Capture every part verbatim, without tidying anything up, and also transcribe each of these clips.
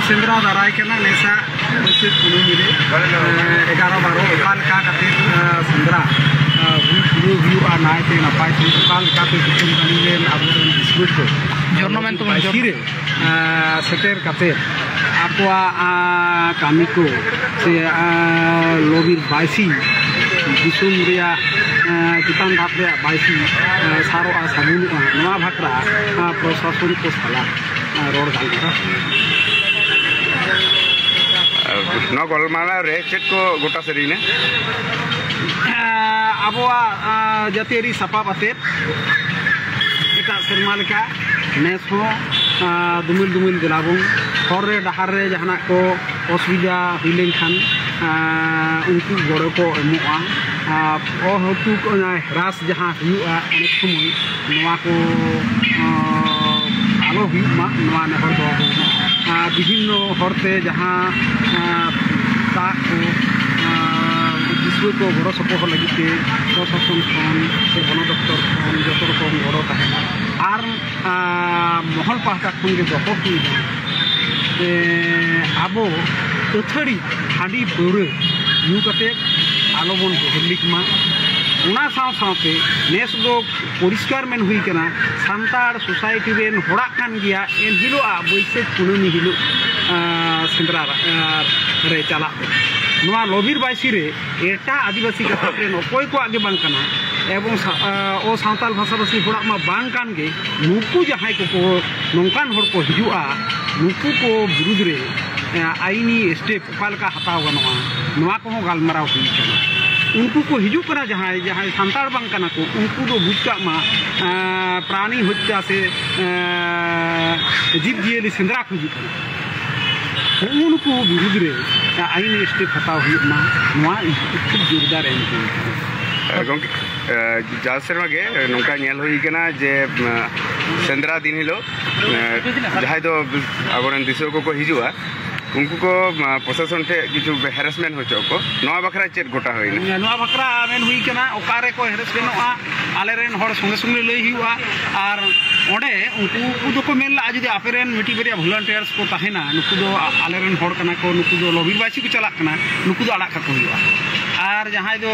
ᱥᱮᱸᱫᱽᱨᱟ ᱫᱟᱨᱟᱭ ᱠᱟᱱᱟ ᱱᱮᱥᱟᱜ ᱵᱟᱹᱭᱥᱟᱹᱠᱷ ᱠᱩᱱᱟᱹᱢᱤ ᱨᱮ, ᱮ, ᱮᱜᱟᱨᱚ ᱵᱟᱨᱚ ᱚᱠᱟ ᱞᱮᱠᱟ ᱠᱟᱛᱮ, ᱮ, ᱥᱮᱸᱫᱽᱨᱟ, ᱮ, ᱦᱩᱭ ᱯᱩᱨᱟᱹᱣ ᱦᱩᱭᱩᱜᱼᱟ ᱱᱟᱭᱛᱮ ᱱᱟᱯᱟᱭ ᱛᱮ, ᱚᱠᱟ ᱞᱮᱠᱟᱛᱮ ᱫᱤᱥᱚᱢ ᱡᱟᱹᱱᱤᱡ ᱨᱮᱱ ᱟᱵᱚᱨᱮᱱ ᱫᱤᱥᱩᱣᱟᱹ ᱠᱚ ᱡᱚᱱᱚᱢᱮᱱ ᱛᱟᱵᱚᱱ ᱵᱟᱭᱥᱤ ᱨᱮ, ᱮ, ᱥᱮᱴᱮᱨ ᱠᱟᱛᱮ ᱟᱠᱚᱣᱟᱜ, ᱮ, ᱠᱟᱹᱢᱤ ᱠᱚ ᱥᱮ, ᱮ, ᱞᱚᱵᱤᱨ ᱵᱟᱭᱥᱤ ᱫᱤᱥᱚᱢ ᱨᱮᱭᱟᱜ, ᱮ, ᱪᱮᱛᱟᱱ ᱫᱷᱟᱯ ᱨᱮᱭᱟᱜ ᱵᱟᱭᱥᱤ, ᱮ, ᱥᱟᱨᱚᱜᱼᱟ, ᱥᱟᱹᱜᱩᱱᱚᱜᱼᱟ, ᱱᱚᱣᱟ ᱵᱟᱠᱷᱨᱟ, ᱮ, ᱯᱨᱚᱥᱟᱥᱚᱱ ᱠᱚ ᱥᱟᱞᱟᱜ ᱨᱚᱲ ᱜᱟᱞᱢᱟᱨᱟᱣ᱾ ᱱᱚᱣᱟ ᱜᱟᱞᱢᱟᱨᱟᱣ ᱨᱮ ᱪᱮᱫ ᱠᱚ ᱜᱚᱴᱟ ᱥᱟᱹᱨᱤᱭᱮᱱᱟ? ᱟᱵᱚᱣᱟᱜ, ᱟ, ᱡᱟᱹᱛᱤᱭᱟᱹᱨᱤ ᱥᱟᱯᱟᱵ ᱟᱛᱮᱫ ᱮᱴᱟᱜ ᱥᱮᱨᱢᱟ ᱞᱮᱠᱟ ᱱᱮᱥ ᱦᱚᱸ, ᱟ, ᱫᱩᱢᱤᱞ ᱫᱩᱢᱤᱞ ᱫᱮᱞᱟᱵᱚᱱ᱾ ᱦᱚᱨ ᱨᱮ ᱰᱟᱦᱟᱨ ᱨᱮ ᱡᱟᱦᱟᱱᱟᱜ ᱠᱚ ᱚᱥᱩᱵᱤᱫᱷᱟ ᱦᱩᱭ ᱞᱮᱱᱠᱷᱟᱱ, ᱟ, ᱩᱱᱠᱩ ᱜᱚᱲᱚ ᱠᱚ ᱮᱢᱚᱜᱼᱟ᱾ ᱟ, ᱚᱦᱮᱛᱩᱠ ᱚᱱᱟ ᱦᱮᱨᱟᱥ ᱡᱟᱦᱟᱸ ᱦᱩᱭᱩᱜᱼᱟ ᱚᱱᱮᱠ ᱥᱚᱢᱚᱭ, ᱱᱚᱣᱟ ᱠᱚ, ᱟᱸ, ᱟᱞᱚ ᱦᱩᱭᱩᱜ ᱢᱟ, ᱱᱚᱣᱟ ᱱᱮᱦᱚᱨ ᱫᱚ ᱟᱵᱚ, ᱟᱸ, ᱵᱤᱵᱷᱤᱱᱱᱚ ᱦᱚᱨᱛᱮ ᱡᱟᱦᱟᱸ, ᱟᱸ, ᱫᱟᱜ ᱠᱚ, ᱟᱸ, ᱫᱤᱥᱩᱣᱟᱹ ᱠᱚ ᱜᱚᱲᱚ ᱥᱚᱯᱚᱦᱚᱫ ᱞᱟᱹᱜᱤᱫ ᱛᱮ ᱯᱨᱚᱥᱟᱥᱚᱱ ᱠᱷᱚᱱ ᱥᱮ ᱵᱚᱱᱚ ᱫᱚᱯᱛᱚᱨ ᱠᱷᱚᱱ ᱡᱚᱛᱚ ᱨᱚᱠᱚᱢ ᱜᱚᱲᱚ ᱛᱟᱦᱮᱱᱟ᱾ ᱟᱨ, ᱟᱸ, ᱢᱚᱦᱚᱞ ᱯᱟᱦᱴᱟ ᱠᱷᱚᱱ ᱜᱮ ᱫᱚᱦᱚ ᱦᱩᱭ ᱮᱱᱟ, ᱮᱸ, ᱟᱵᱚ ᱟᱹᱛᱷᱟᱹᱲᱤ ᱦᱟᱺᱰᱤ ᱯᱟᱹᱣᱨᱟᱹ ᱧᱩ ᱠᱟᱛᱮ ᱟᱞᱚᱵᱚᱱ ᱵᱚᱦᱮᱞ ᱞᱤᱠ ᱢᱟ᱾ ᱚᱱᱟ ᱥᱟᱶ ᱥᱟᱶᱛᱮ ᱱᱮᱥ ᱫᱚ ᱯᱚᱨᱤᱥᱠᱟᱨ ᱢᱮᱱ ᱦᱩᱭ ᱠᱟᱱᱟ, ᱥᱟᱱᱛᱟᱲ ᱥᱳᱥᱟᱭᱴᱤ ᱨᱮᱱ ᱦᱚᱲᱟᱜ ᱠᱟᱱ ᱜᱮᱭᱟ, ᱮᱱ ᱦᱤᱞᱳᱜ ᱵᱟᱹᱭᱥᱟᱹᱠᱷ ᱠᱩᱱᱟᱹᱢᱤ ᱦᱤᱞᱳᱜ, ᱟᱸ, ᱥᱮᱸᱫᱽᱨᱟ, ᱟᱸ, ᱨᱮ ᱪᱟᱞᱟᱜ ᱫᱚ᱾ ᱱᱚᱣᱟ ᱞᱚᱵᱤᱨ ᱵᱟᱭᱥᱤ ᱨᱮ ᱮᱴᱟᱜ ᱟᱹᱫᱤᱵᱟᱹᱥᱤ ᱜᱟᱛᱟᱠ ᱨᱮᱱ ᱚᱠᱚᱭ ᱠᱚᱣᱟᱜ ᱜᱮ ᱵᱟᱝ ᱠᱟᱱᱟ, ᱮᱵᱚᱝ ᱥᱟ-, ᱟᱸ, ᱚᱥᱟᱱᱛᱟᱲ ᱵᱷᱟᱥᱟᱵᱷᱟᱥᱤ ᱦᱚᱲᱟᱜ ᱢᱟ ᱵᱟᱝ ᱠᱟᱱ ᱜᱮ, ᱱᱩᱠᱩ ᱡᱟᱦᱟᱸᱭ ᱠᱚᱠᱚ ᱱᱚᱝᱠᱟᱱ ᱦᱚᱲ ᱠᱚ ᱦᱤᱡᱩᱜᱼᱟ, ᱱᱩᱠᱩ ᱠᱚ ᱵᱤᱨᱩᱫᱽ ᱨᱮ, ᱟᱸ, ᱟᱭᱤᱱᱤ ᱥᱴᱮᱯ ᱚᱠᱟ ᱞᱮᱠᱟ ᱦᱟᱛᱟᱣ ᱜᱟᱱᱚᱜᱼᱟ, ᱱᱚᱣᱟ ᱠᱚᱦᱚᱸ ᱜᱟᱞᱢᱟᱨᱟᱣ ᱦᱩᱭ ᱠᱟᱱᱟ᱾ ᱩᱱᱠᱩ ᱠᱚ ᱦᱤᱡᱩᱜ ᱠᱟᱱᱟ ᱡᱟᱦᱟᱸᱭ, ᱡᱟᱦᱟᱸᱭ ᱥᱟᱱᱛᱟᱲ ᱵᱟᱝ ᱠᱟᱱᱟ ᱠᱚ, ᱩᱱᱠᱩ ᱫᱚ ᱵᱩᱡᱽ ᱠᱟᱜ ᱢᱟ, ᱮᱸ, ᱯᱨᱟᱱᱤ ᱦᱚᱛᱭᱟ ᱥᱮ, ᱮᱸ, ᱡᱤᱵᱽ ᱡᱤᱭᱟᱹᱞᱤ ᱥᱮᱸᱫᱽᱨᱟ ᱠᱚ ᱦᱤᱡᱩᱜ ᱠᱟᱱᱟ᱾ ᱱᱩᱜᱼᱩ ᱱᱩᱠᱩ ᱵᱤᱨᱩᱫᱽ ᱨᱮ ᱟᱭᱤᱱ ᱥᱴᱮᱯ ᱦᱟᱛᱟᱣ ᱦᱩᱭᱩᱜ ᱢᱟ, ᱱᱚᱣᱟ ᱠᱷᱩᱵ ᱡᱳᱨᱫᱟᱨ ᱮᱢ ᱦᱩᱭ ᱠᱟᱱᱟ᱾ ᱮ, ᱜᱚᱢᱠᱮ, ᱮ, ᱡᱟᱣ ᱥᱮᱨᱢᱟ ᱜᱮ ᱱᱚᱝᱠᱟ ᱧᱮᱞ ᱦᱩᱭ ᱠᱟᱱᱟ ᱡᱮ, ᱮ, ᱥᱮᱸᱫᱽᱨᱟ ᱫᱤᱱ ᱦᱤᱞᱳᱜ, ᱮ, ᱡᱟᱦᱟᱸᱭ ᱫᱚ ᱟᱵᱚᱨᱮᱱ ᱫᱤᱥᱩᱣᱟᱹ ᱠᱚᱠᱚ ᱦᱤᱡᱩᱜᱼᱟ, ᱩᱱᱠᱩ ᱠᱚ, ᱟ, ᱯᱨᱚᱥᱟᱥᱚᱱ ᱴᱷᱮᱱ ᱠᱤᱪᱷᱩ ᱦᱮᱨᱮᱥᱢᱮᱱᱴ ᱦᱚᱪᱚᱜ ᱟᱠᱚ, ᱱᱚᱣᱟ ᱵᱟᱠᱷᱨᱟ ᱪᱮᱫ ᱜᱚᱴᱟ ᱦᱩᱭᱱᱟ? ᱱᱚᱣᱟ ᱵᱟᱠᱷᱨᱟ ᱢᱮᱱ ᱦᱩᱭ ᱠᱟᱱᱟ, ᱚᱠᱟᱨᱮ ᱠᱚ ᱦᱮᱨᱮᱥᱢᱮᱱᱴᱚᱜᱼᱟ, ᱟᱞᱮᱨᱮᱱ ᱦᱚᱲ ᱥᱚᱸᱜᱮ ᱥᱚᱸᱜᱮ ᱞᱟᱹᱭ ᱦᱩᱭᱩᱜᱼᱟ᱾ ᱟᱨ ᱚᱸᱰᱮ ᱩᱱᱠᱩ ᱠᱚ ᱫᱚᱠᱚ ᱢᱮᱱ ᱞᱟᱜᱼᱟ, ᱡᱩᱫᱤ ᱟᱯᱮᱨᱮᱱ ᱢᱤᱫᱴᱤᱡ ᱵᱟᱨᱭᱟ ᱵᱷᱚᱞᱟᱱᱴᱤᱭᱟᱨᱥ ᱠᱚ ᱛᱟᱦᱮᱱᱟ, ᱱᱩᱠᱩ ᱫᱚ ᱟ-, ᱟᱞᱮᱨᱮᱱ ᱦᱚᱲ ᱠᱟᱱᱟ ᱠᱚ, ᱱᱩᱠᱩ ᱫᱚ ᱞᱚᱵᱤᱨ ᱵᱟᱭᱥᱤ ᱠᱚ ᱪᱟᱞᱟᱜ ᱠᱟᱱᱟ, ᱱᱩᱠᱩ ᱫᱚ ᱟᱲᱟᱜ ᱠᱟᱠᱚ ᱦᱩᱭᱩᱜᱼᱟ᱾ ᱟᱨ ᱡᱟᱦᱟᱸᱭ ᱫᱚ,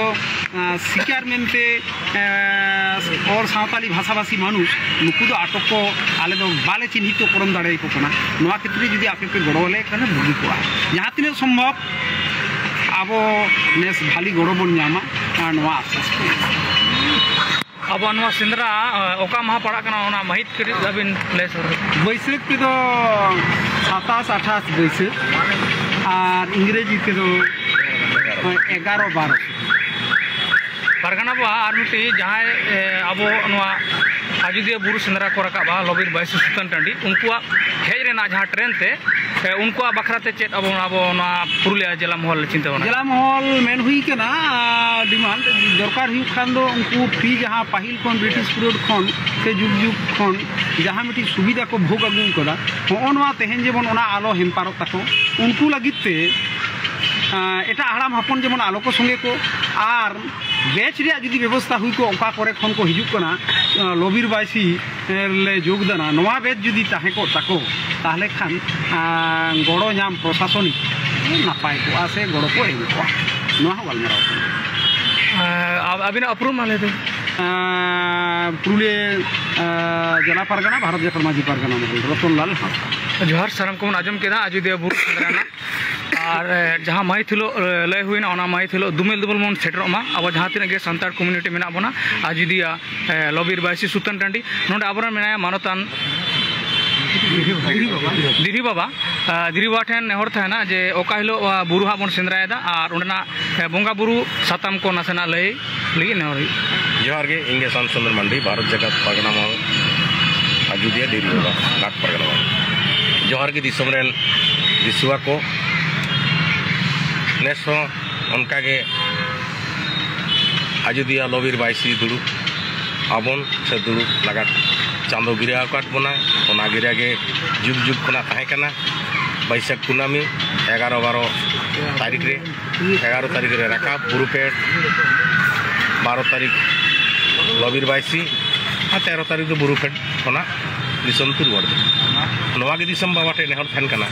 ᱟ, ᱥᱤᱠᱟᱨ ᱢᱮᱱᱛᱮ ᱮᱸ, ᱚᱞ ᱥᱟᱶᱛᱟᱞᱤ ᱵᱷᱟᱥᱟᱵᱷᱟᱥᱤ ᱢᱟᱱᱩᱥ, ᱱᱩᱠᱩ ᱫᱚ ᱟᱴᱚᱠ ᱠᱚ ᱟᱞᱮ ᱫᱚ ᱵᱟᱞᱮ ᱪᱤᱱᱦᱤᱛᱚ ᱠᱚᱨᱚᱱ ᱫᱟᱲᱮᱭᱟᱠᱚ ᱠᱟᱱᱟ᱾ ᱱᱚᱣᱟ ᱠᱷᱮᱛᱨᱮ ᱡᱩᱫᱤ ᱟᱯᱮ ᱯᱮ ᱜᱚᱲᱚ ᱟᱞᱮ ᱠᱷᱟᱱ ᱵᱷᱟᱹᱜᱤ ᱠᱚᱜᱼᱟ᱾ ᱡᱟᱦᱟᱸ ᱛᱤᱱᱟᱹᱜ ᱥᱚᱢᱵᱷᱚᱵ ᱟᱵᱚ ᱱᱮᱥ ᱵᱷᱟᱞᱤ ᱜᱚᱲᱚ ᱵᱚᱱ ᱧᱟᱢᱟ, ᱟᱨ ᱱᱚᱣᱟ ᱟᱥᱟᱥ ᱠᱚ᱾ ᱟᱵᱚᱣᱟᱜ ᱱᱚᱣᱟ ᱥᱮᱸᱫᱽᱨᱟ, ᱮ, ᱚᱠᱟ ᱢᱟᱦᱟ ᱯᱟᱲᱟᱜ ᱠᱟᱱᱟ, ᱚᱱᱟ ᱢᱟᱹᱦᱤᱛ ᱠᱟᱹᱴᱤᱡ ᱟᱹᱵᱤᱱ ᱞᱟᱹᱭ ᱥᱚᱫᱚᱨ ᱵᱤᱱ᱾ ᱵᱟᱹᱭᱥᱟᱹᱠᱷ ᱛᱮᱫᱚ ᱥᱟᱛᱟᱥ ᱟᱴᱷᱟᱥ ᱵᱟᱹᱭᱥᱟᱹᱠᱷ, ᱟᱨ ᱤᱝᱨᱮᱡᱤ ᱛᱮᱫᱚ ᱮᱜᱟᱨᱚ ᱵᱟᱨᱚ᱾ ᱯᱟᱨᱜᱟᱱᱟ ᱵᱟᱵᱟ, ᱟᱨ ᱢᱤᱫᱴᱤᱡ ᱡᱟᱦᱟᱸᱭ, ᱮ, ᱟᱵᱚ ᱱᱚᱣᱟ ᱟᱡᱚᱫᱤᱭᱟᱹ ᱵᱩᱨᱩ ᱥᱮᱸᱫᱽᱨᱟ ᱠᱚ ᱨᱟᱠᱟᱵᱼᱟ, ᱞᱚᱵᱤᱨ ᱵᱟᱭᱥᱤ ᱥᱩᱛᱟᱹᱱ ᱴᱟᱺᱰᱤ, ᱩᱱᱠᱩᱣᱟᱜ ᱦᱮᱡ ᱨᱮᱱᱟᱜ ᱡᱟᱦᱟᱸ ᱴᱨᱮᱱ ᱛᱮ, ᱮ, ᱩᱱᱠᱩᱣᱟᱜ ᱵᱟᱠᱷᱨᱟ ᱛᱮ ᱪᱮᱫ ᱟᱵᱚ, ᱟᱵᱚ ᱱᱚᱣᱟ ᱯᱩᱨᱩᱞᱤᱭᱟᱹ ᱡᱮᱞᱟ ᱢᱚᱦᱚᱞ ᱪᱤᱱᱛᱟᱹ ᱵᱷᱟᱵᱽᱱᱟ? ᱡᱮᱞᱟ ᱢᱚᱦᱚᱞ ᱢᱮᱱ ᱦᱩᱭ ᱠᱟᱱᱟ, ᱰᱤᱢᱟᱱᱰ ᱫᱚᱨᱠᱟᱨ ᱦᱩᱭᱩᱜ ᱠᱷᱟᱱ ᱫᱚ ᱩᱱᱠᱩ ᱯᱷᱨᱤ ᱡᱟᱦᱟᱸ ᱯᱟᱹᱦᱤᱞ ᱠᱷᱚᱱ ᱵᱨᱤᱴᱤᱥ ᱯᱤᱨᱤᱭᱳᱰ ᱠᱷᱚᱱ ᱥᱮ ᱡᱩᱜᱽ ᱡᱩᱜᱽ ᱠᱷᱚᱱ ᱡᱟᱦᱟᱸ ᱢᱤᱫᱴᱤᱡ ᱥᱩᱵᱤᱫᱷᱟ ᱠᱚ ᱵᱷᱳᱜᱽ ᱟᱹᱜᱩ ᱠᱟᱫᱟ, ᱦᱚᱸᱜᱼᱚ ᱱᱚᱣᱟ ᱛᱮᱦᱮᱧ ᱡᱮᱢᱚᱱ ᱚᱱᱟ ᱟᱞᱚ ᱦᱮᱢᱯᱟᱨᱚᱜ ᱛᱟᱠᱚ, ᱩᱱᱠᱩ ᱞᱟᱹᱜᱤᱫ ᱛᱮ, ᱟᱸ, ᱮᱴᱟᱜ ᱦᱟᱲᱟᱢ ᱦᱚᱯᱚᱱ ᱡᱮᱢᱚᱱ ᱟᱞᱚ ᱠᱚ ᱥᱚᱸᱜᱮ ᱠᱚ, ᱟᱨ ᱵᱮᱪ ᱨᱮᱭᱟᱜ ᱡᱩᱫᱤ ᱵᱮᱵᱚᱥᱛᱷᱟ ᱦᱩᱭ ᱠᱚᱜ, ᱚᱠᱟ ᱠᱚᱨᱮ ᱠᱷᱚᱱ ᱠᱚ ᱦᱤᱡᱩᱜ ᱠᱟᱱᱟ, ᱟᱸ, ᱞᱚᱵᱤᱨ ᱵᱟᱭᱥᱤ ᱨᱮᱞᱮ ᱡᱳᱜᱽᱫᱟᱱᱟ, ᱱᱚᱣᱟ ᱵᱮᱪ ᱡᱩᱫᱤ ᱛᱟᱦᱮᱸ ᱠᱚᱜ ᱛᱟᱠᱚ, ᱛᱟᱦᱚᱞᱮ ᱠᱷᱟᱱ, ᱟᱸ, ᱜᱚᱲᱚ ᱧᱟᱢ ᱯᱨᱚᱥᱟᱥᱚᱱᱤᱠ ᱱᱟᱯᱟᱭ ᱠᱚᱜᱼᱟ ᱥᱮ ᱜᱚᱲᱚ ᱠᱚ ᱮᱢ ᱠᱚᱜᱼᱟ᱾ ᱱᱚᱣᱟ ᱦᱚᱸ ᱜᱟᱞᱢᱟᱨᱟᱣ ᱠᱟᱱᱟ᱾ ᱟᱸ, ᱟᱵ-, ᱟᱹᱵᱤᱱᱟᱜ ᱩᱯᱨᱩᱢ ᱢᱟ ᱞᱟᱹᱭ ᱵᱤᱱ᱾ ᱟᱸ, ᱯᱩᱨᱩᱞᱤᱭᱟᱹ, ᱟᱸ, ᱡᱮᱞᱟ ᱯᱟᱨᱜᱟᱱᱟ, ᱵᱷᱟᱨᱚᱛ ᱡᱟᱠᱟᱛ ᱢᱟᱹᱡᱷᱤ ᱯᱟᱨᱜᱟᱱᱟ ᱢᱚᱦᱚᱞ, ᱨᱚᱛᱚᱱ ᱞᱟᱞ ᱦᱟᱸᱥᱫᱟ᱾ ᱡᱚᱦᱟᱨ, ᱥᱟᱱᱟᱢ ᱠᱚᱵᱚᱱ ᱟᱸᱡᱚᱢ ᱠᱮᱫᱟ ᱟᱡᱚᱫᱤᱭᱟᱹ ᱵᱩᱨᱩ ᱥᱮᱸᱫᱽᱨᱟ ᱨᱮᱱᱟᱜ᱾ ᱟᱨ, ᱮ, ᱡᱟᱦᱟᱸ ᱢᱟᱹᱦᱤᱛ ᱦᱤᱞᱳᱜ, ᱮ, ᱞᱟᱹᱭ ᱦᱩᱭᱱᱟ, ᱚᱱᱟ ᱢᱟᱹᱦᱤᱛ ᱦᱤᱞᱳᱜ ᱫᱩᱢᱮᱞ ᱫᱩᱢᱮᱞ ᱵᱚᱱ ᱥᱮᱴᱮᱨᱚᱜ ᱢᱟ᱾ ᱟᱵᱚ ᱡᱟᱦᱟᱸ ᱛᱤᱱᱟᱹᱜ ᱜᱮ ᱥᱟᱱᱛᱟᱲ ᱠᱚᱢᱤᱭᱩᱱᱤᱴᱤ ᱢᱮᱱᱟᱜ ᱵᱚᱱᱟ, ᱟᱡᱚᱫᱤᱭᱟᱹ, ᱮ, ᱞᱚᱵᱤᱨ ᱵᱟᱭᱥᱤ ᱥᱩᱛᱟᱹᱱ ᱴᱟᱺᱰᱤ, ᱱᱚᱰᱮ ᱟᱵᱚᱨᱮᱱ ᱢᱮᱱᱟᱭᱟ ᱢᱟᱱᱚᱛᱟᱱ ᱫᱤᱨᱤ ᱵᱟᱵᱟ᱾ ᱮ, ᱫᱤᱨᱤ ᱵᱟᱵᱟ ᱴᱷᱮᱱ ᱱᱮᱦᱚᱨ ᱛᱟᱦᱮᱱᱟ ᱡᱮ ᱚᱠᱟ ᱦᱤᱞᱳᱜ, ᱮ, ᱵᱩᱨᱩ ᱦᱟᱸᱜ ᱵᱚᱱ ᱥᱮᱸᱫᱽᱨᱟᱭᱮᱫᱟ ᱟᱨ ᱚᱸᱰᱮᱱᱟᱜ, ᱮ, ᱵᱚᱸᱜᱟ ᱵᱩᱨᱩ ᱥᱟᱛᱟᱢ ᱠᱚ ᱱᱟᱥᱮᱱᱟᱜ ᱞᱟᱹᱭ ᱞᱟᱹᱜᱤᱫ ᱱᱮᱦᱚᱨ ᱦᱩᱭᱩᱜ᱾ ᱡᱚᱦᱟᱨ ᱜᱮ, ᱤᱧ ᱜᱮ ᱥᱟᱢ ᱥᱩᱱᱫᱚᱨ ᱢᱟᱱᱰᱤ, ᱵᱷᱟᱨᱚᱛ ᱡᱟᱠᱟᱛ ᱯᱟᱨᱜᱟᱱᱟ ᱢᱚᱦᱚᱞ, ᱟᱡᱚᱫᱤᱭᱟᱹ ᱰᱤᱨᱤ ᱵᱟᱵᱟ, ᱜᱷᱟᱴ ᱯᱟᱨᱜᱟᱱᱟ ᱢᱚᱦᱚᱞ᱾ ᱡᱚᱦᱟᱨ ᱜᱮ ᱫᱤᱥᱚᱢ ᱨᱮᱱ ᱫᱤᱥᱩᱣᱟ ᱠᱚ, ᱱᱮᱥ ᱦᱚᱸ ᱚᱱᱠᱟᱜᱮ ᱟᱡᱚᱫᱤᱭᱟᱹ ᱞᱚᱵᱤᱨ ᱵᱟᱭᱥᱤ ᱫᱩᱲᱩᱵ ᱟᱵᱚᱱ ᱥᱮ ᱫᱩᱲᱩᱵ ᱞᱟᱜᱟᱫ ᱪᱟᱸᱫᱚ ᱜᱤᱨᱟᱹ ᱟᱠᱟᱫ ᱵᱚᱱᱟᱭ, ᱚᱱᱟ ᱜᱤᱨᱟᱹ ᱜᱮ ᱡᱩᱜᱽ ᱡᱩᱜᱽ ᱠᱷᱚᱱᱟᱜ ᱛᱟᱦᱮᱸ ᱠᱟᱱᱟ᱾ ᱵᱟᱹᱭᱥᱟᱹᱠᱷ ᱠᱩᱱᱟᱹᱢᱤ ᱮᱜᱟᱨᱚ ᱵᱟᱨᱚ ᱛᱟᱹᱨᱤᱠᱷ ᱨᱮ, ᱮᱜᱟᱨᱚ ᱛᱟᱹᱨᱤᱠᱷ ᱨᱮ ᱨᱟᱠᱟᱵ ᱵᱩᱨᱩ ᱯᱷᱮᱰ, ᱵᱟᱨᱚ ᱛᱟᱹᱨᱤᱠᱷ ᱞᱚᱵᱤᱨ ᱵᱟᱭᱥᱤ ᱟᱨ ᱛᱮᱨᱚ ᱛᱟᱹᱨᱤᱠᱷ ᱫᱚ ᱵᱩᱨᱩ ᱯᱷᱮᱰ ᱠᱷᱚᱱᱟᱜ ᱫᱤᱥᱚᱢ ᱛᱮ ᱨᱩᱣᱟᱹᱲ ᱫᱚ᱾ ᱱᱚᱣᱟ ᱜᱮ ᱫᱤᱥᱚᱢ ᱵᱟᱵᱟ ᱴᱷᱮᱱ ᱱᱮᱦᱚᱨ ᱛᱟᱦᱮᱱ ᱠᱟᱱᱟ,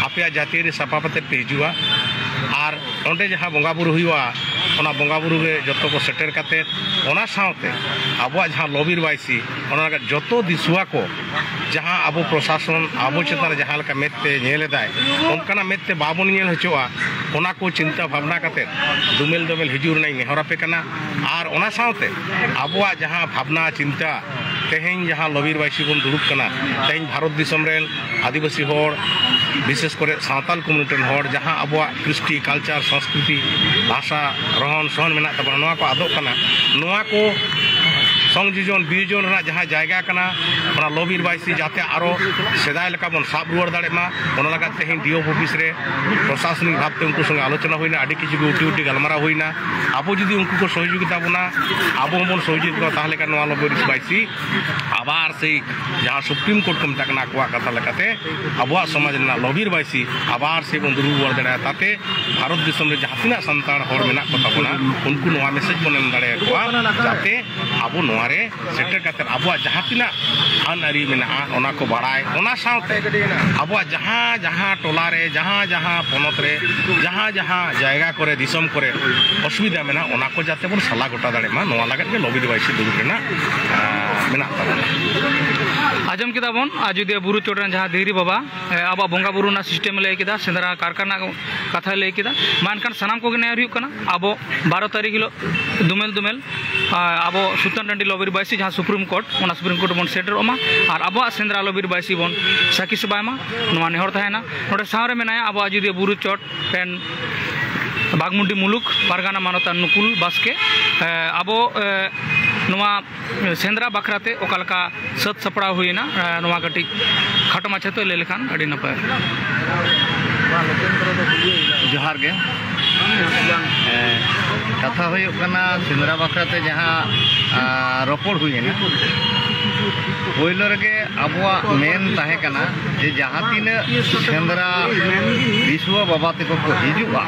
ᱟᱯᱮᱭᱟᱜ ᱡᱟᱹᱛᱤᱭᱟᱹᱨᱤ ᱥᱟᱯᱷᱟ ᱠᱟᱛᱮ ᱯᱮ ᱦᱤᱡᱩᱜᱼᱟ ᱟᱨ ᱚᱸᱰᱮ ᱡᱟᱦᱟᱸ ᱵᱚᱸᱜᱟ ᱵᱩᱨᱩ ᱦᱩᱭᱩᱜᱼᱟ, ᱚᱱᱟ ᱵᱚᱸᱜᱟ ᱵᱩᱨᱩ ᱨᱮ ᱡᱚᱛᱚ ᱠᱚ ᱥᱮᱴᱮᱨ ᱠᱟᱛᱮ, ᱚᱱᱟ ᱥᱟᱶᱛᱮ ᱟᱵᱚᱣᱟᱜ ᱡᱟᱦᱟᱸ ᱞᱚᱵᱤᱨ ᱵᱟᱭᱥᱤ, ᱚᱱᱟ ᱞᱟᱹᱜᱤᱫ ᱡᱚᱛᱚ ᱫᱤᱥᱩᱣᱟ ᱠᱚ, ᱡᱟᱦᱟᱸ ᱟᱵᱚ ᱯᱨᱚᱥᱟᱥᱚᱱ ᱟᱵᱚ ᱪᱮᱛᱟᱱ ᱨᱮ ᱡᱟᱦᱟᱸ ᱞᱮᱠᱟ ᱢᱮᱫ ᱛᱮ ᱧᱮᱞ ᱮᱫᱟᱭ, ᱚᱱᱠᱟᱱᱟᱜ ᱢᱮᱫ ᱛᱮ ᱵᱟᱵᱚᱱ ᱧᱮᱞ ᱦᱚᱪᱚᱜᱼᱟ᱾ ᱚᱱᱟ ᱠᱚ ᱪᱤᱱᱛᱟᱹ ᱵᱷᱟᱵᱽᱱᱟ ᱠᱟᱛᱮ ᱫᱩᱢᱮᱞ ᱫᱩᱢᱮᱞ ᱦᱤᱡᱩᱜ ᱨᱮᱱᱟᱜ ᱤᱧ ᱱᱮᱦᱚᱨ ᱟᱯᱮ ᱠᱟᱱᱟ᱾ ᱟᱨ ᱚᱱᱟ ᱥᱟᱶᱛᱮ ᱟᱵᱚᱣᱟᱜ ᱡᱟᱦᱟᱸ ᱵᱷᱟᱵᱽᱱᱟ ᱪᱤᱱᱛᱟᱹ, ᱛᱮᱦᱮᱧ ᱡᱟᱦᱟᱸ ᱞᱚᱵᱤᱨ ᱵᱟᱭᱥᱤ ᱵᱚᱱ ᱫᱩᱲᱩᱵ ᱠᱟᱱᱟ, ᱛᱮᱦᱮᱧ ᱵᱷᱟᱨᱚᱛ ᱫᱤᱥᱚᱢ ᱨᱮᱱ ᱟᱹᱫᱤᱵᱟᱹᱥᱤ ᱦᱚᱲ, ᱵᱤᱥᱮᱥ ᱠᱚᱨᱮ ᱥᱟᱶᱛᱟᱞ ᱠᱚᱢᱤᱭᱩᱱᱤᱴᱤ ᱨᱮᱱ ᱦᱚᱲ, ᱡᱟᱦᱟᱸ ᱟᱵᱚᱣᱟᱜ ᱠᱨᱤᱥᱴᱤ, ᱠᱟᱞᱪᱟᱨ, ᱥᱚᱝᱥᱠᱨᱤᱛᱤ, ᱵᱷᱟᱥᱟ, ᱨᱚᱦᱚᱱ ᱥᱚᱦᱚᱱ ᱢᱮᱱᱟᱜ ᱛᱟᱵᱚᱱᱟ, ᱱᱚᱣᱟ ᱠᱚ ᱟᱫᱚᱜ ᱠᱟᱱᱟ᱾ ᱱᱚᱣᱟ ᱠᱚ ᱥᱚᱝᱡᱳᱡᱚᱱ ᱵᱤᱭᱳᱡᱚᱱ ᱨᱮᱱᱟᱜ ᱡᱟᱦᱟᱸ ᱡᱟᱭᱜᱟ ᱠᱟᱱᱟ, ᱚᱱᱟ ᱞᱚᱵᱤᱨ ᱵᱟᱭᱥᱤ ᱡᱟᱛᱮ ᱟᱨᱚ ᱥᱮᱫᱟᱭ ᱞᱮᱠᱟ ᱵᱚᱱ ᱥᱟᱵ ᱨᱩᱣᱟᱹᱲ ᱫᱟᱲᱮᱭᱟᱜ ᱢᱟ, ᱚᱱᱟ ᱞᱟᱹᱜᱤᱫ ᱛᱮᱦᱮᱧ ᱰᱤ ᱚᱯᱷ ᱚᱯᱷᱤᱥ ᱨᱮ ᱯᱨᱚᱥᱟᱥᱚᱱᱤᱠ ᱵᱷᱟᱵᱽ ᱛᱮ ᱩᱱᱠᱩ ᱥᱚᱸᱜᱮ ᱟᱞᱳᱪᱚᱱᱟ ᱦᱩᱭᱱᱟ, ᱟᱹᱰᱤ ᱠᱤᱪᱷᱩ ᱜᱮ ᱩᱴᱤ ᱩᱴᱤ ᱜᱟᱞᱢᱟᱨᱟᱣ ᱦᱩᱭᱱᱟ᱾ ᱟᱵᱚ ᱡᱩᱫᱤ ᱩᱱᱠᱩ ᱠᱚ ᱥᱚᱦᱚᱡᱳᱜᱤᱛᱟ ᱵᱚᱱᱟ, ᱟᱵᱚ ᱦᱚᱸᱵᱚᱱ ᱥᱚᱦᱚᱡᱳᱜᱤᱛᱟ, ᱛᱟᱦᱚᱞᱮ ᱠᱷᱟᱱ ᱱᱚᱣᱟ ᱞᱚᱵᱤᱨ ᱵᱟᱭᱥᱤ ᱟᱵᱟᱨ ᱥᱮᱭ ᱡᱟᱦᱟᱸ ᱥᱩᱯᱨᱤᱢ ᱠᱳᱨᱴ ᱠᱚ ᱢᱮᱛᱟᱜ ᱠᱟᱱᱟ, ᱟᱠᱚᱣᱟᱜ ᱠᱟᱛᱷᱟ ᱞᱮᱠᱟᱛᱮ ᱟᱵᱚᱣᱟᱜ ᱥᱚᱢᱟᱡᱽ ᱨᱮᱱᱟᱜ ᱞᱚᱵᱤᱨ ᱵᱟᱭᱥᱤ ᱟᱵᱟᱨ ᱥᱮᱭ ᱵᱚᱱ ᱫᱩᱲᱩᱵ ᱨᱩᱣᱟᱹᱲ ᱫᱟᱲᱮᱭᱟᱜᱼᱟ᱾ ᱛᱟᱛᱮ ᱵᱷᱟᱨᱚᱛ ᱫᱤᱥᱚᱢ ᱨᱮ ᱡᱟᱦᱟᱸ ᱛᱤᱱᱟᱹᱜ ᱥᱟᱱᱛᱟᱲ ᱦᱚᱲ ᱢᱮᱱᱟᱜ ᱠᱚ ᱛᱟᱵᱚᱱᱟ, ᱩᱱᱠᱩ ᱱᱚᱣᱟ ᱢᱮᱥᱮᱡᱽ ᱵᱚᱱ ᱮᱢ ᱫᱟᱲᱮᱭᱟᱠᱚᱣᱟ, ᱡᱟᱛᱮ ᱟᱵᱚ ᱱᱚᱣᱟ ᱨᱮ ᱥᱮᱴᱮᱨ ᱠᱟᱛᱮ ᱟᱵᱚᱣᱟᱜ ᱡᱟᱦᱟᱸ ᱛᱤᱱᱟᱹᱜ ᱟᱹᱱ ᱟᱹᱨᱤ ᱢᱮᱱᱟᱜᱼᱟ, ᱚᱱᱟ ᱠᱚ ᱵᱟᱲᱟᱭ, ᱚᱱᱟ ᱥᱟᱶᱛᱮ ᱟᱵᱚᱣᱟᱜ ᱡᱟᱦᱟᱸ ᱡᱟᱦᱟᱸ ᱴᱚᱞᱟ ᱨᱮ, ᱡᱟᱦᱟᱸ ᱡᱟᱦᱟᱸ ᱯᱚᱱᱚᱛ ᱨᱮ, ᱡᱟᱦᱟᱸ ᱡᱟᱦᱟᱸ ᱡᱟᱭᱜᱟ ᱠᱚᱨᱮ, ᱫᱤᱥᱚᱢ ᱠᱚᱨᱮ ᱚᱥᱩᱵᱤᱫᱷᱟ ᱢᱮᱱᱟᱜᱼᱟ, ᱚᱱᱟ ᱠᱚ ᱡᱟᱛᱮ ᱵᱚᱱ ᱥᱟᱞᱟ ᱜᱚᱴᱟ ᱫᱟᱲᱮᱭᱟᱜ ᱢᱟ, ᱱᱚᱣᱟ ᱞᱟᱹᱜᱤᱫ ᱜᱮ ᱞᱚᱵᱤᱨ ᱵᱟᱭᱥᱤ ᱫᱩᱲᱩᱵ ᱨᱮᱱᱟᱜ, ᱟᱸ, ᱢᱮᱱᱟᱜ ᱛᱟᱵᱚᱱᱟ᱾ ᱟᱸᱡᱚᱢ ᱠᱮᱫᱟ ᱵᱚᱱ ᱟᱡᱳᱫᱤᱭᱟᱹ ᱵᱩᱨᱩ ᱪᱚᱴ ᱨᱮᱱ ᱡᱟᱦᱟᱸ ᱫᱷᱤᱨᱤ ᱵᱟᱵᱟ, ᱮ, ᱟᱵᱚᱣᱟᱜ ᱵᱚᱸᱜᱟ ᱵᱩᱨᱩ ᱨᱮᱱᱟᱜ ᱥᱤᱥᱴᱮᱢ ᱞᱟᱹᱭ ᱠᱮᱫᱟ, ᱥᱮᱸᱫᱽᱨᱟ ᱠᱟᱨᱠᱟ ᱨᱮᱱᱟᱜ ᱠᱟᱛᱷᱟᱭ ᱞᱟᱹᱭ ᱠᱮᱫᱟ᱾ ᱢᱟ ᱮᱱᱠᱷᱟᱱ ᱥᱟᱱᱟᱢ ᱠᱚᱜᱮ ᱱᱮᱦᱚᱨ ᱦᱩᱭᱩᱜ ᱠᱟᱱᱟ, ᱟᱵᱚ ᱵᱟᱨᱚ ᱛᱟᱹᱨᱤᱠᱷ ᱦᱤᱞᱳᱜ ᱫᱩᱢᱮᱞ ᱫᱩᱢᱮᱞ, ᱟ, ᱟᱵᱚ ᱥᱩᱛᱟᱱ ᱴᱟᱺᱰᱤ ᱞᱚᱵᱤᱨ ᱵᱟᱭᱥᱤ, ᱡᱟᱦᱟᱸ ᱥᱩᱯᱨᱤᱢ ᱠᱳᱨᱴ, ᱚᱱᱟ ᱥᱩᱯᱨᱤᱢ ᱠᱳᱨᱴ ᱵᱚᱱ ᱥᱮᱴᱮᱨᱚᱜ ᱢᱟ ᱟᱨ ᱟᱵᱚᱣᱟᱜ ᱥᱮᱸᱫᱽᱨᱟ ᱞᱚᱵᱤᱨ ᱵᱟᱭᱥᱤ ᱵᱚᱱ ᱥᱟᱹᱠᱷᱤ ᱥᱚᱵᱷᱟᱭ ᱢᱟ, ᱱᱚᱣᱟ ᱱᱮᱦᱚᱨ ᱛᱟᱦᱮᱱᱟ᱾ ᱱᱚᱰᱮ ᱥᱟᱶᱨᱮ ᱢᱮᱱᱟᱭᱟ ᱟᱵᱚ ᱟᱡᱳᱫᱤᱭᱟᱹ ᱵᱩᱨᱩ ᱪᱚᱴ ᱨᱮᱱ ᱵᱟᱜᱽᱢᱩᱱᱰᱤ ᱢᱩᱞᱩᱠ ᱯᱟᱨᱜᱟᱱᱟ ᱢᱟᱱᱚᱛᱟᱱ ᱱᱩᱠᱩᱞ ᱵᱟᱥᱠᱮ᱾ ᱮ, ᱟᱵᱚ, ᱮ, ᱱᱚᱣᱟ ᱥᱮᱸᱫᱽᱨᱟ ᱵᱟᱠᱷᱨᱟ ᱛᱮ ᱚᱠᱟ ᱞᱮᱠᱟ ᱥᱟᱹᱛ ᱥᱟᱯᱲᱟᱣ ᱦᱩᱭᱮᱱᱟ, ᱮ, ᱱᱚᱣᱟ ᱠᱟᱹᱴᱤᱡ ᱠᱷᱟᱴᱚ ᱢᱟᱪᱷᱟ ᱛᱮ ᱞᱟᱹᱭ ᱞᱮᱠᱷᱟᱱ ᱟᱹᱰᱤ ᱱᱟᱯᱟᱭ᱾ ᱡᱚᱦᱟᱨ ᱜᱮ᱾ ᱮ, ᱠᱟᱛᱷᱟ ᱦᱩᱭᱩᱜ ᱠᱟᱱᱟ, ᱥᱮᱸᱫᱽᱨᱟ ᱵᱟᱠᱷᱨᱟ ᱛᱮ ᱡᱟᱦᱟᱸ, ᱟ, ᱨᱚᱯᱚᱲ ᱦᱩᱭᱮᱱᱟ, ᱯᱳᱭᱞᱳ ᱨᱮᱜᱮ ᱟᱵᱚᱣᱟᱜ ᱢᱮᱱ ᱛᱟᱦᱮᱸ ᱠᱟᱱᱟ ᱡᱮ ᱡᱟᱦᱟᱸ ᱛᱤᱱᱟᱹᱜ ᱥᱮᱸᱫᱽᱨᱟ ᱫᱤᱥᱩᱣᱟᱹ ᱵᱟᱵᱟ ᱛᱟᱠᱚ ᱠᱚ ᱦᱤᱡᱩᱜᱼᱟ,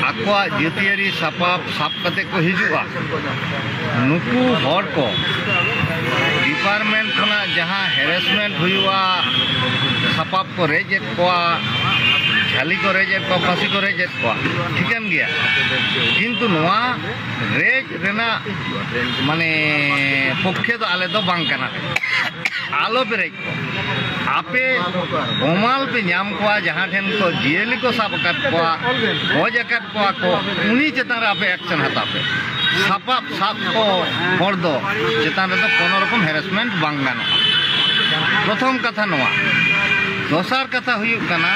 ᱟᱠᱚᱣᱟᱜ ᱡᱟᱹᱛᱤᱭᱟᱹᱨᱤ ᱥᱟᱯᱟᱵ ᱥᱟᱵ ᱠᱟᱛᱮ ᱠᱚ ᱦᱤᱡᱩᱜᱼᱟ, ᱱᱩᱠᱩ ᱦᱚᱲ ᱠᱚ ᱰᱤᱯᱟᱨᱴᱢᱮᱱᱴ ᱠᱷᱚᱱᱟᱜ ᱡᱟᱦᱟᱸ ᱦᱮᱨᱮᱥᱢᱮᱱᱴ ᱦᱩᱭᱩᱜᱼᱟ, ᱥᱟᱯᱟᱵ ᱠᱚ ᱨᱮᱡ ᱮᱫ ᱠᱚᱣᱟ, ᱡᱷᱟᱹᱞᱤ ᱠᱚ ᱨᱮᱡ ᱮᱫ ᱠᱚᱣᱟ, ᱯᱷᱟᱹᱥᱤ ᱠᱚ ᱨᱮᱡ ᱮᱫ ᱠᱚᱣᱟ, ᱴᱷᱤᱠᱟᱹᱱ ᱜᱮᱭᱟ, ᱠᱤᱱᱛᱩ ᱱᱚᱣᱟ ᱨᱮᱡ ᱨᱮᱱᱟᱜ ᱢᱟᱱᱮ ᱯᱚᱠᱠᱷᱮ ᱫᱚ ᱟᱞᱮ ᱫᱚ ᱵᱟᱝ ᱠᱟᱱᱟ᱾ ᱟᱞᱚ ᱯᱮ ᱨᱮᱡ ᱠᱚᱣᱟ᱾ ᱟᱯᱮ ᱦᱟᱢᱟᱞ ᱯᱮ ᱧᱟᱢ ᱠᱚᱣᱟ, ᱡᱟᱦᱟᱸ ᱴᱷᱮᱱ ᱠᱚ ᱡᱤᱭᱟᱹᱞᱤ ᱠᱚ ᱥᱟᱵ ᱟᱠᱟᱫ ᱠᱚᱣᱟ, ᱜᱚᱡ ᱟᱠᱟᱫ ᱠᱚᱣᱟ ᱠᱚ, ᱩᱱᱤ ᱪᱮᱛᱟᱱ ᱨᱮ ᱟᱯᱮ ᱮᱠᱥᱮᱱ ᱦᱟᱛᱟᱣ ᱯᱮ᱾ ᱥᱟᱯᱟᱵ ᱥᱟᱵ ᱠᱚ ᱦᱚᱲ ᱫᱚ ᱪᱮᱛᱟᱱ ᱨᱮᱫᱚ ᱠᱳᱱᱳ ᱨᱚᱠᱚᱢ ᱦᱮᱨᱮᱥᱢᱮᱱᱴ ᱵᱟᱝ ᱜᱟᱱᱚᱜᱼᱟ᱾ ᱯᱨᱚᱛᱷᱚᱢ ᱠᱟᱛᱷᱟ ᱱᱚᱣᱟ᱾ ᱫᱚᱥᱟᱨ ᱠᱟᱛᱷᱟ ᱦᱩᱭᱩᱜ ᱠᱟᱱᱟ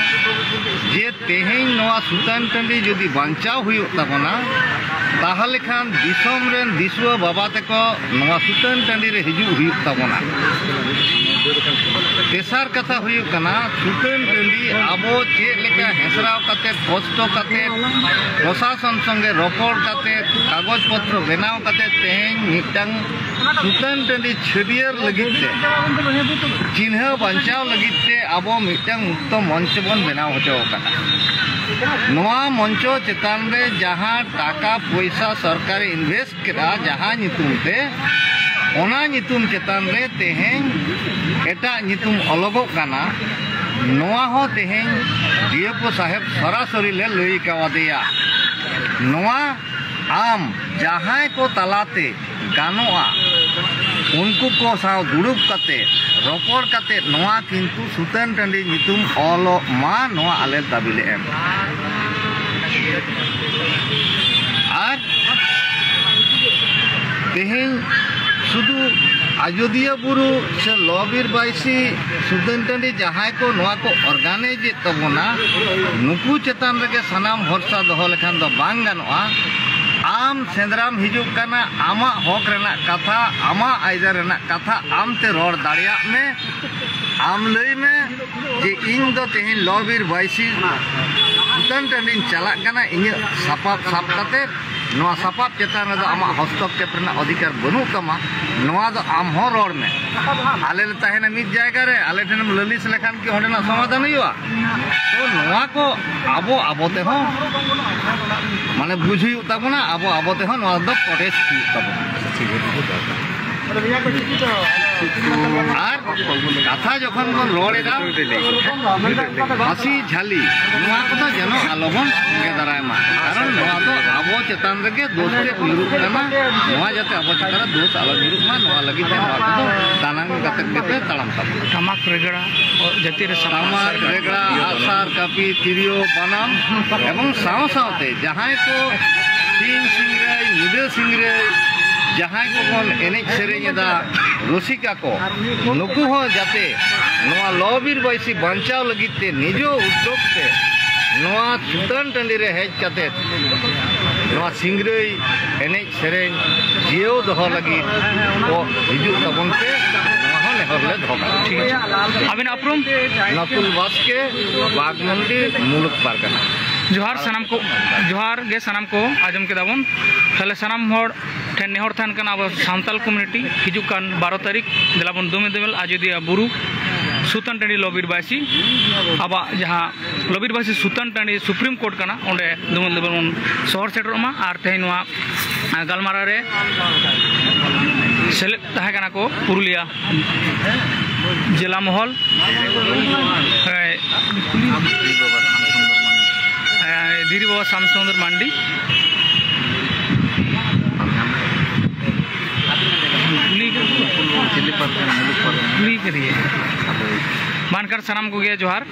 ᱡᱮ ᱛᱮᱦᱮᱧ ᱱᱚᱣᱟ ᱥᱩᱛᱟᱹᱱ ᱴᱟᱺᱰᱤ ᱡᱩᱫᱤ ᱵᱟᱧᱪᱟᱣ ᱦᱩᱭᱩᱜ ᱛᱟᱵᱚᱱᱟ, ᱛᱟᱦᱚᱞᱮ ᱠᱷᱟᱱ ᱫᱤᱥᱚᱢ ᱨᱮᱱ ᱫᱤᱥᱩᱣᱟᱹ ᱵᱟᱵᱟ ᱛᱮᱠᱚ ᱱᱚᱣᱟ ᱥᱩᱛᱟᱹᱱ ᱴᱟᱺᱰᱤ ᱨᱮ ᱦᱤᱡᱩᱜ ᱦᱩᱭᱩᱜ ᱛᱟᱵᱚᱱᱟ᱾ ᱛᱮᱥᱟᱨ ᱠᱟᱛᱷᱟ ᱦᱩᱭᱩᱜ ᱠᱟᱱᱟ, ᱥᱩᱛᱟᱹᱱ ᱴᱟᱺᱰᱤ ᱟᱵᱚ ᱪᱮᱫ ᱞᱮᱠᱟ ᱦᱮᱥᱨᱟᱣ ᱠᱟᱛᱮ, ᱠᱚᱥᱴᱚ ᱠᱟᱛᱮ, ᱯᱨᱚᱥᱟᱥᱚᱱ ᱥᱚᱸᱜᱮ ᱨᱚᱯᱚᱲ ᱠᱟᱛᱮ, ᱠᱟᱜᱚᱡᱽ ᱯᱚᱛᱨᱚ ᱵᱮᱱᱟᱣ ᱠᱟᱛᱮ ᱛᱮᱦᱮᱧ ᱢᱤᱫᱴᱟᱝ ᱥᱩᱛᱟᱹᱱ ᱴᱟᱺᱰᱤ ᱪᱷᱟᱹᱴᱭᱟᱹᱨ ᱞᱟᱹᱜᱤᱫ ᱛᱮ, ᱪᱤᱱᱦᱟᱹ ᱵᱟᱧᱪᱟᱣ ᱞᱟᱹᱜᱤᱫ ᱛᱮ ᱟᱵᱚ ᱢᱤᱫᱴᱟᱝ ᱢᱩᱠᱛᱚ ᱢᱚᱧᱪᱚ ᱵᱚᱱ ᱵᱮᱱᱟᱣ ᱦᱚᱪᱚ ᱟᱠᱟᱫᱟ᱾ ᱱᱚᱣᱟ ᱢᱚᱧᱪᱚ ᱪᱮᱛᱟᱱ ᱨᱮ ᱡᱟᱦᱟᱸ ᱴᱟᱠᱟ ᱯᱚᱭᱥᱟ ᱥᱚᱨᱠᱟᱨᱮ ᱤᱱᱵᱷᱮᱥᱴ ᱠᱮᱫᱟ ᱡᱟᱦᱟᱸ ᱧᱩᱛᱩᱢ ᱛᱮ, ᱚᱱᱟ ᱧᱩᱛᱩᱢ ᱪᱮᱛᱟᱱ ᱨᱮ ᱛᱮᱦᱮᱧ ᱮᱴᱟᱜ ᱧᱩᱛᱩᱢ ᱚᱞᱚᱜᱚᱜ ᱠᱟᱱᱟ᱾ ᱱᱚᱣᱟ ᱦᱚᱸ ᱛᱮᱦᱮᱧ ᱰᱤ ᱮᱯ ᱳ ᱥᱟᱦᱮᱵᱽ ᱥᱚᱨᱟᱥᱚᱨᱤ ᱞᱮ ᱞᱟᱹᱭ ᱠᱟᱣᱟᱫᱮᱭᱟ᱾ ᱱᱚᱣᱟ ᱟᱢ ᱡᱟᱦᱟᱸᱭ ᱠᱚ ᱛᱟᱞᱟᱛᱮ ᱜᱟᱱᱚᱜᱼᱟ, ᱩᱱᱠᱩ ᱠᱚ ᱥᱟᱶ ᱫᱩᱲᱩᱵ ᱠᱟᱛᱮ, ᱨᱚᱯᱚᱲ ᱠᱟᱛᱮ ᱱᱚᱣᱟ ᱠᱤᱱᱛᱩ ᱥᱩᱛᱟᱹᱱ ᱴᱟᱺᱰᱤ ᱧᱩᱛᱩᱢ ᱚᱞᱚᱜ ᱢᱟ, ᱱᱚᱣᱟ ᱟᱞᱮ ᱫᱟᱹᱵᱤ ᱞᱮ ᱮᱢ᱾ ᱟᱨ ᱛᱮᱦᱮᱧ ᱥᱩᱫᱷᱩ ᱟᱡᱚᱫᱤᱭᱟᱹ ᱵᱩᱨᱩ ᱥᱮ ᱞᱚᱵᱤᱨ ᱵᱟᱭᱥᱤ ᱥᱩᱛᱟᱹᱱ ᱴᱟᱺᱰᱤ ᱡᱟᱦᱟᱸᱭ ᱠᱚ ᱱᱚᱣᱟ ᱠᱚ ᱚᱨᱜᱟᱱᱟᱭᱤᱡᱽ ᱮᱫ ᱛᱟᱵᱚᱱᱟ, ᱱᱩᱠᱩ ᱪᱮᱛᱟᱱ ᱨᱮᱜᱮ ᱥᱟᱱᱟᱢ ᱵᱷᱚᱨᱥᱟ ᱫᱚᱦᱚ ᱞᱮᱠᱷᱟᱱ ᱫᱚ ᱵᱟᱝ ᱜᱟᱱᱚᱜᱼᱟ᱾ ᱟᱢ ᱥᱮᱸᱫᱽᱨᱟᱢ ᱦᱤᱡᱩᱜ ᱠᱟᱱᱟ, ᱟᱢᱟᱜ ᱦᱚᱠ ᱨᱮᱱᱟᱜ ᱠᱟᱛᱷᱟ, ᱟᱢᱟᱜ ᱟᱹᱭᱫᱟᱹᱨ ᱨᱮᱱᱟᱜ ᱠᱟᱛᱷᱟ ᱟᱢ ᱛᱮ ᱨᱚᱲ ᱫᱟᱲᱮᱭᱟᱜ ᱢᱮ᱾ ᱟᱢ ᱞᱟᱹᱭ ᱢᱮ ᱡᱮ ᱤᱧ ᱫᱚ ᱛᱮᱦᱮᱧ ᱞᱚᱵᱤᱨ ᱵᱟᱭᱥᱤ ᱥᱩᱛᱟᱹᱱ ᱴᱟᱺᱰᱤᱧ ᱪᱟᱞᱟᱜ ᱠᱟᱱᱟ, ᱤᱧᱟᱹᱜ ᱥᱟᱯᱟᱵ ᱥᱟᱵ ᱠᱟᱛᱮ ᱱᱚᱣᱟ ᱥᱟᱯᱟᱵ ᱪᱮᱛᱟᱱ ᱨᱮᱫᱚ ᱟᱢᱟᱜ ᱦᱚᱥᱛᱚᱠᱠᱷᱮᱯ ᱨᱮᱱᱟᱜ ᱚᱫᱷᱤᱠᱟᱨ ᱵᱟᱹᱱᱩᱜ ᱛᱟᱢᱟ᱾ ᱱᱚᱣᱟ ᱫᱚ ᱟᱢ ᱦᱚᱸ ᱨᱚᱲ ᱢᱮ᱾ ᱟᱞᱮ ᱞᱮ ᱛᱟᱦᱮᱱᱟ ᱢᱤᱫ ᱡᱟᱭᱜᱟ ᱨᱮ, ᱟᱞᱮ ᱴᱷᱮᱱᱮᱢ ᱞᱟᱹᱞᱤᱥ ᱞᱮᱠᱷᱟᱱ ᱠᱤ ᱚᱸᱰᱮᱱᱟᱜ ᱥᱚᱢᱟᱫᱷᱟᱱ ᱦᱩᱭᱩᱜᱼᱟ? ᱛᱚ ᱱᱚᱣᱟ ᱠᱚ ᱟᱵᱚ ᱟᱵᱚ ᱛᱮᱦᱚᱸ ᱢᱟᱱᱮ ᱵᱩᱡᱽ ᱦᱩᱭᱩᱜ ᱛᱟᱵᱚᱱᱟ, ᱟᱵᱚ ᱟᱵᱚ ᱛᱮᱦᱚᱸ ᱱᱚᱣᱟ ᱫᱚ ᱯᱨᱚᱴᱮᱥᱴ ᱦᱩᱭᱩᱜ ᱛᱟᱵᱚᱱᱟ᱾ ᱟᱨ ᱠᱟᱛᱷᱟ ᱡᱚᱠᱷᱚᱱ ᱵᱚᱱ ᱨᱚᱲ ᱮᱫᱟ, ᱯᱷᱟᱹᱥᱤ ᱡᱷᱟᱹᱞᱤ, ᱱᱚᱣᱟ ᱠᱚᱫᱚ ᱡᱮᱱᱚ ᱟᱞᱚᱵᱚᱱ ᱛᱚᱸᱜᱮ ᱫᱟᱨᱟᱭ ᱢᱟ, ᱠᱟᱨᱚᱱ ᱱᱚᱣᱟ ᱫᱚ ᱟᱵᱚ ᱪᱮᱛᱟᱱ ᱨᱮᱜᱮ ᱫᱳᱥ ᱛᱮ ᱧᱩᱨᱩᱜ ᱠᱟᱱᱟ᱾ ᱱᱚᱣᱟ ᱡᱟᱛᱮ ᱟᱵᱚ ᱪᱮᱛᱟᱱ ᱨᱮ ᱫᱳᱥ ᱟᱞᱚ ᱧᱩᱨᱩᱜ ᱢᱟ, ᱱᱚᱣᱟ ᱞᱟᱹᱜᱤᱫ ᱛᱮ ᱱᱚᱣᱟ ᱠᱚᱫᱚ ᱫᱟᱱᱟᱝ ᱠᱟᱛᱮ ᱜᱮᱯᱮ ᱛᱟᱲᱟᱢ ᱛᱟᱵᱚᱱᱟ᱾ ᱴᱟᱢᱟᱠ ᱨᱮᱜᱽᱲᱟ, ᱡᱟᱹᱛᱤ ᱨᱮ ᱥᱟᱯᱲᱟᱣ ᱴᱟᱢᱟᱠ ᱨᱮᱜᱽᱲᱟ, ᱟᱜᱼᱥᱟᱨ, ᱠᱟᱹᱯᱤ, ᱛᱤᱨᱭᱳ, ᱵᱟᱱᱟᱢ ᱮᱵᱚᱝ ᱥᱟᱶ ᱥᱟᱶᱛᱮ ᱡᱟᱦᱟᱸᱭ ᱠᱚ ᱥᱤᱧ ᱥᱤᱝᱨᱟᱹᱭ, ᱧᱤᱫᱟᱹ ᱥᱤᱝᱨᱟᱹᱭ ᱡᱟᱦᱟᱸᱭ ᱠᱚᱵᱚᱱ ᱮᱱᱮᱡ ᱥᱮᱨᱮᱧ ᱮᱫᱟ, ᱨᱩᱥᱤᱠᱟ ᱠᱚ, ᱱᱩᱠᱩ ᱦᱚᱸ ᱡᱟᱛᱮ ᱱᱚᱣᱟ ᱞᱚ ᱵᱤᱨ ᱵᱟᱹᱭᱥᱤ ᱵᱟᱧᱪᱟᱣ ᱞᱟᱹᱜᱤᱫ ᱛᱮ ᱱᱤᱡᱚ ᱩᱫᱽᱫᱳᱜᱽ ᱛᱮ ᱱᱚᱣᱟ ᱥᱩᱛᱟᱹᱱ ᱴᱟᱺᱰᱤ ᱨᱮ ᱦᱮᱡ ᱠᱟᱛᱮ ᱱᱚᱣᱟ ᱥᱤᱝᱨᱟᱹᱭ ᱮᱱᱮᱡ ᱥᱮᱨᱮᱧ ᱡᱤᱭᱟᱹᱣ ᱫᱚᱦᱚ ᱞᱟᱹᱜᱤᱫ ᱠᱚ ᱦᱤᱡᱩᱜ ᱛᱟᱵᱚᱱ ᱯᱮ, ᱱᱚᱣᱟ ᱦᱚᱸ ᱱᱮᱦᱚᱨ ᱞᱮ ᱫᱚᱦᱚ ᱠᱟᱜᱼᱟ᱾ ᱴᱷᱤᱠ ᱟᱪᱷᱮ᱾ ᱟᱵᱤᱱᱟᱜ ᱩᱯᱨᱩᱢ? ᱱᱟᱠᱩᱞ ᱵᱟᱥᱠᱮ, ᱵᱟᱜᱽᱢᱩᱱᱰᱤ ᱢᱩᱞᱩᱠ ᱯᱟᱨᱜᱟᱱᱟ᱾ ᱡᱚᱦᱟᱨ ᱥᱟᱱᱟᱢ ᱠᱚ, ᱡᱚᱦᱟᱨ ᱜᱮ ᱥᱟᱱᱟᱢ ᱠᱚ᱾ ᱟᱸᱡᱚᱢ ᱠᱮᱫᱟ ᱵᱚᱱ, ᱛᱟᱦᱞᱮ ᱥᱟᱱᱟᱢ ᱦᱚᱲ ᱴᱷᱮᱱ ᱱᱮᱦᱚᱨ ᱛᱟᱦᱮᱱ ᱠᱟᱱᱟ, ᱟᱵᱚ ᱥᱟᱱᱛᱟᱞ ᱠᱚᱢᱤᱭᱩᱱᱤᱴᱤ ᱦᱤᱡᱩᱜ ᱠᱟᱱ ᱵᱟᱨᱚ ᱛᱟᱹᱨᱤᱠᱷ ᱫᱮᱞᱟ ᱵᱚᱱ ᱫᱩᱢᱮᱞ ᱫᱩᱢᱮᱞ ᱟᱡᱚᱫᱤᱭᱟᱹ ᱵᱩᱨᱩ ᱥᱩᱛᱟᱱ ᱴᱟᱺᱰᱤ ᱞᱚᱵᱤᱨ ᱵᱟᱭᱥᱤ, ᱟᱵᱚᱣᱟᱜ ᱡᱟᱦᱟᱸ ᱞᱚᱵᱤᱨ ᱵᱟᱭᱥᱤ ᱥᱩᱛᱟᱱ ᱴᱟᱺᱰᱤ ᱥᱩᱯᱨᱤᱢ ᱠᱳᱨᱴ ᱠᱟᱱᱟ, ᱚᱸᱰᱮ ᱫᱩᱢᱮᱞ ᱫᱩᱢᱮᱞ ᱵᱚᱱ ᱥᱚᱦᱚᱨ ᱥᱮᱴᱮᱨᱚᱜ ᱢᱟ᱾ ᱟᱨ ᱛᱮᱦᱮᱧ ᱱᱚᱣᱟ, ᱟᱸ, ᱜᱟᱞᱢᱟᱨᱟᱣ ᱨᱮ ᱥᱮᱞᱮᱫ ᱛᱟᱦᱮᱸ ᱠᱟᱱᱟ ᱠᱚ ᱯᱩᱨᱩᱞᱤᱭᱟ ᱡᱮᱞᱟ ᱢᱚᱦᱚᱞ, ᱮ, ᱮ, ᱫᱷᱤᱨᱤ ᱵᱟᱵᱟ ᱥᱟᱢ ᱥᱩᱱᱫᱚᱨ ᱢᱟᱱᱰᱤ᱾ ᱠᱩᱞᱤ ᱠᱟᱫᱮᱭᱟ᱾ ᱢᱟ ᱮᱱᱠᱷᱟᱱ ᱥᱟᱱᱟᱢ ᱠᱚᱜᱮ ᱡᱚᱦᱟᱨ᱾